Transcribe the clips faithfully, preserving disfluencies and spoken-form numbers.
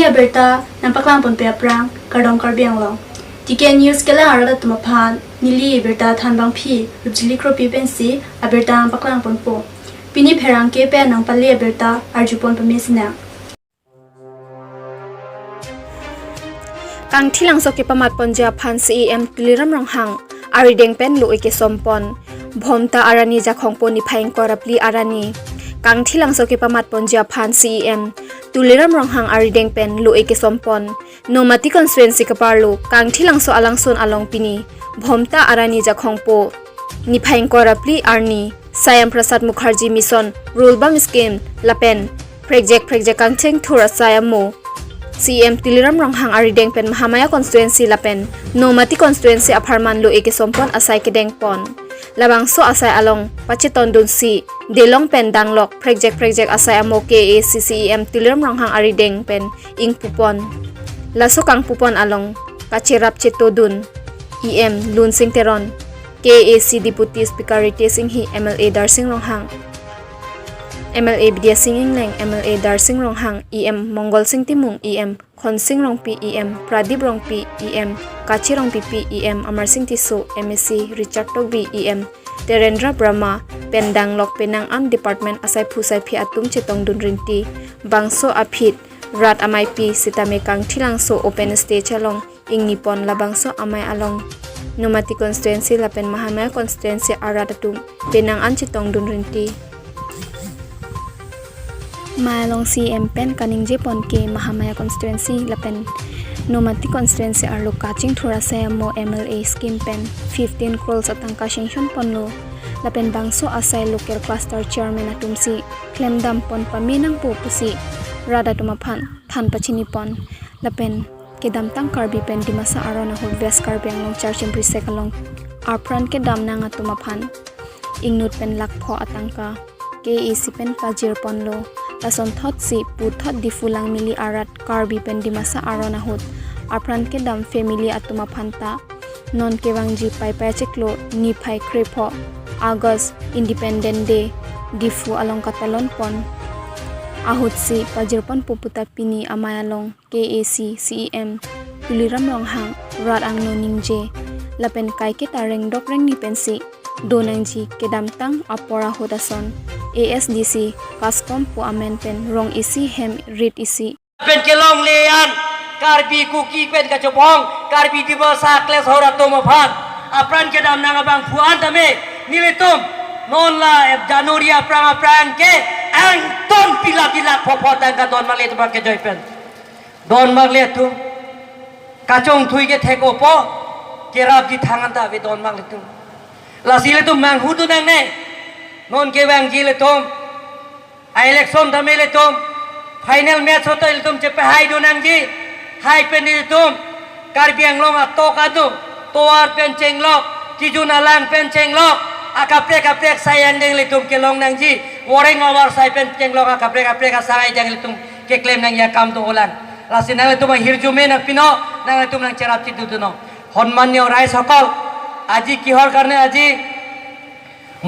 Abirta nangpaklang ponpe aphrang, kardom Karbi Anglong. T K News kelang arat atum aphan neli abirta thanbangpi Rupjili Kropi pensi abirta nangpaklang ponpo. Pini pherangke pen nangpale abirta arjupon pame sinang. Kangthilangso kepamat ponji aphan C E M Tuliram Ronghang arideng pen lo-e kesompon. Bhomta arni Jakhongpo niphai ingkoi ra phli arni Kangthilangso kepamat ponji aphan C E M Tuliram Ronghang arideng pen lo-e kesompon. Nomati constituency keparlo Kangthilangso alangsun along pini Bhomta arni Jakhongpo niphai ingkoi ra phli arni Shyam Prasad Mukherjee Mission, Rural Bam Scheme lapen prekjak prekjak kangcheng thur asai amo C E M Tuliram Ronghang arideng pen Mahamaya constituency lapen Nomati constituency apharman lo-e kesompon asai kedengpon. Labangso asai along pachetondunsi delong pen danglok prekjak prekjak asai amo K A A C C E M Tuliram Ronghang arideng pen ingpupon. Laso kangpupon along kacherap chetodun E M Lunsing Teron, K A A C Deputy Speaker Ritesh Enghi, M L A Darsing Ronghang, M L A Bidya Sing Engleng, M L A Darsing Ronghang, E M Mongol Sing Timung, E M Khonsing Rongpi, E M Pradip Rongpi, E M Kachi Rongpipi, E M Amarsing Tisso, M A C Richard Tokbi, E M Terendra Brahma pen danglok penang an department asai phu saiphi atum chetongdun rinti. Bangso aphi rat ameipi sitame Kangthilangso open stage along ingnipon. Labangso amei along Nomati constituency lapen Mahamaya constituency arat atum penang an chetongdun rinti. Mei along C E M pen kaningjepon ke Mahamaya constituency lapen Nomati constituency arlo kachingthur asai amo M L A scheme pen fifteen crores atangka sanction ponlo lapen bangso asai local cluster chairman atumsi klemdampon pame nangpo pusi rat atum aphan than pachinipon lapen kedamtang Karbi pen Dimasa aron ahut West Karbi Anglong Charchim Prisek along apran kedam nang atum aphan ingnut pen lakh pho atangka K A A C pen pajirponlo. Lasonthotsi puthot Diphu Langmili arat Karbi pen Dimasa aron ahut apran kedam family atum aphan ta non kevangji Paipai achiklo niphai krepho August Independent Day Diphu along katalonpon ahutsi pajirponpo puta pini amei along K A A C C E M Tuliram Ronghang rat angno ningje lapen kaiketa rengdok rengni pensi do nangji. Kedamtang apor ahut ason A S D C Kaskom pu amen pen rong isi hem rit isi pen kelongle an Karbi Kuki pen kachobong Karbi Dimasa kles hor atum aphan apran kedam nang abangphu an tame nelitum non la January aphrang aphrang ke angton pilak pilak phopho tangka don male atum ke joi pen don male atum kachongthui ke thek opo kerap ji thangan ta ave don male atum. Lasi ilitum manghu tu nangne non kevangji ilitum a election tame ilitum final match hoto ilitum chepehai do nangji. Hai pen ilitum Karbi Anglong atok adu tovar pen chenglok kijun alang pen chenglok akaprek kaprek asai angdeng ilitum kelong nangji. Wareng avar asai pen chenglok akaprek kaprek asai angdeng ilitum keklem nangji akam dolang. Lasi nanglitum ahirjume nangpino, nanglitum nangcherap chiduduno. সন্মানীয় ৰাইজসকল, আজি কিহৰ কাৰণে আজি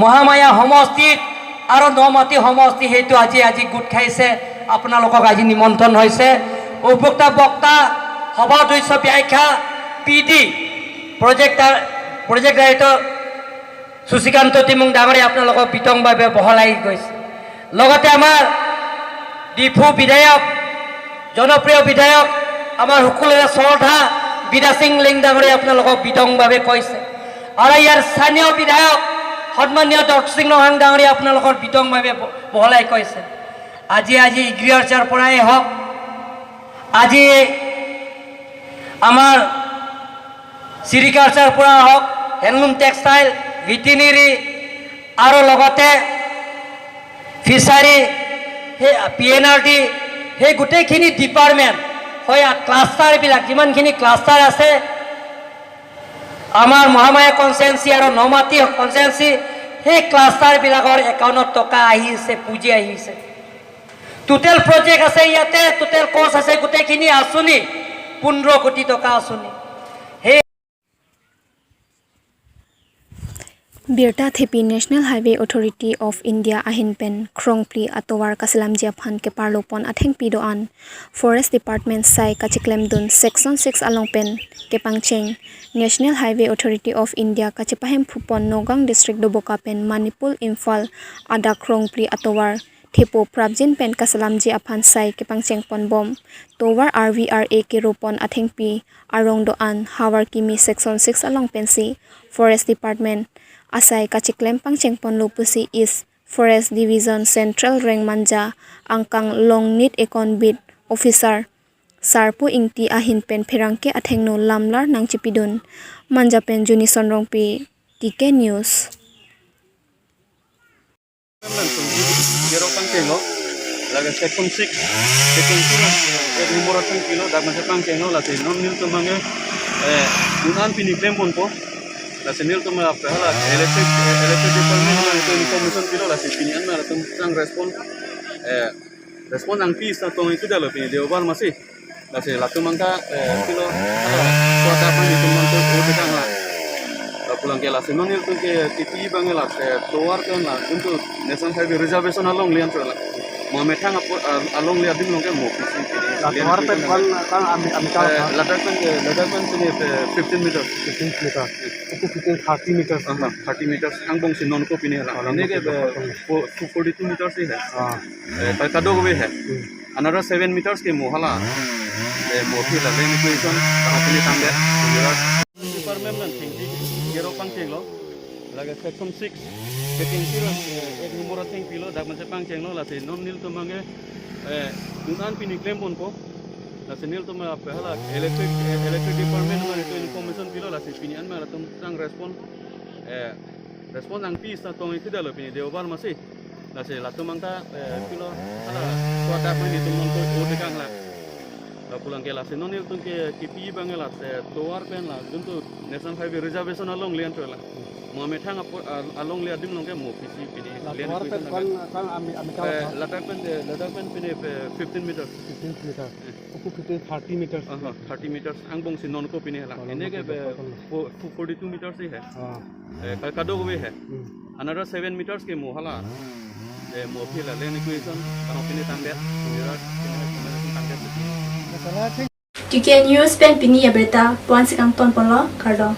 মহামায়া সমষ্টিত আৰু নমাটি সমষ্টি সেইটো আজি আজি গোট খাইছে, আপোনালোকক আজি নিমন্ত্ৰণ হৈছে। উপভোক্তা বক্তা, সভা অধ্যক্ষ ব্যাখ্যা, P D, project die-, project director সুশীকান্ত টিমুং ডাঙৰীয়া আপোনালোকক বিতংভাৱে বহলাই গৈছে। লগতে আমাৰ ডিফু বিধায়ক, জনপ্ৰিয় বিধায়ক, আমাৰ সকলোৰে শ্ৰদ্ধা বিদ্যা সিং লিং ডাঙৰীয়া আপোনালোকক বিতংভাৱে কৈছে। আৰু ইয়াৰ স্থানীয় বিধায়ক সন্মানীয় দৰ্শন সিং ৰংহাং ডাঙৰীয়া আপোনালোকক বিতংভাৱে ব-, বহলাই কৈছে। আজি, আজি এগ্ৰিকালচাৰ পৰাই হওক, আজি আমাৰ চেৰিকালচাৰ পৰা হওক, হেণ্ডলুম, টেক্সটাইল, ভেটেৰিনেৰী আৰু লগতে ফিচাৰী, সেই পি এন আৰ ডি, সেই গোটেইখিনি ডিপাৰ্টমেণ্ট হয়, ক্লাষ্টাৰবিলাক, যিমানখিনি ক্লাষ্টাৰ আছে আমাৰ মহামায়া কনষ্টিটুৱেঞ্চি আৰু নমাটি কনষ্টিটুৱেঞ্চি, সেই ক্লাষ্টাৰবিলাকৰ একাউণ্টত টকা আহিছে, পুঁজি আহিছে। টোটেল প্ৰজেক্ট আছে ইয়াতে, টোটেল কষ্ট আছে গোটেইখিনি আঁচনি পোন্ধৰ কোটি টকা আঁচনি। সেই Birta thepi National Highway Authority of India ahin pen Khrongpli atovar kaselamji aphan keparlo pon athengpi do-an Forest Department sai kacheklemdun Section six along pen kepangcheng National Highway Authority of India kachepahemphu pon Nagaon District Doboka pen Manipur Imphal adak Khrongpli atovar thepo prapjin pen kaselamji aphan sai kepangcheng pon bom tovar R V R A kero pon athengpi arong do-an havar kimi Section six along pensi Forest Department asai kacheklem pangcheng ponlo pusi East Forest Division Central Range Manja angkang Longnit Ekon Beat Officer Sarpo Ingti ahin pen pherangke athengno lamlar nangchipidun. Manja pen Junison Rongpi, T K News. Kero pangchenglo, lake Section six, Section six, eh, ek number athengpilo, dak masa pangchenglo, lasi non nelitum abang ke, eh, un-an pini klem ponpo, lasi nelitum apa hala electric, eh, electric department abang ke information pilo, lasi pini an ma latum sang respond, eh, respond nangpi sa tong itu dalo pini Deobar masi. Lasi latum abang ke, eh, pilo, eh, kuat apa ni tum abang ke, oh, dekang la. Lapulang ke lasi non nelitum ke T P E abang ke la, eh, tovar pen la, untuk National Highway Reservation alongle an la. Mo methang apo, ah, alongle adim along ke mo pisi. La tovar pen kon, kon ami, ami ka, eh, ladak pen, eh, ladak pen pini, eh, fifteen meters. Fifteen meters. Uku fifteen, thirty meters. Aha, thirty meters. Angbong si non ko pini la. Ah, ini ke, eh, fo-, forty-two meters si hai. Ah. Eh, kal kado ko hai. Hmm. Another seven meters ke mo hala. Eh, mo phi la lane equation, tang pini tangdet. Department nangchengji, kero pangchenglo. Lake Section six, Section six, eh, ek number athengpilo, dak masa pangchenglo, lasi non nelitum abang ke, eh, un-an pini klem ponpo. Lasi nelitum apa hala electric, eh, electric department abang ke information pilo, lasi pini an ma latum sang respond, eh, respond nangpi sa tong itu dalo pini Deobar masi. Lasi latum abang ke, eh, pilo, hala, kuat apa ni tum abang ke, oh, dekang la. Lapulang ke lasi non nelitum ke T P E abang ke la, eh, tovar pen la, untuk National Highway Reservation alongle an la. Mo methang apo, ah, alongle adim along ke mo pisi pini. La lane tovar pen equation kon, abang ke, kon ami, ami ka, eh, ladak pen, eh, ladak pen pini, eh, fifteen meters. Fifteen meters. Eh. Uku fifteen, thirty meters. Aha, thirty meters. Angbong si non ko pini la. Oh, ini ke, eh, fo-, fo-, forty-two meters si hai. Ah. Eh, kal kado ko hai. Hmm. Another seven meters ke mo hala. Eh, mo phi la lane equation, tang pini tangdet. Pini rat, pini rat, pini rat tangdet. T K News pen pini abirta puan si kangton ponlo, kardom.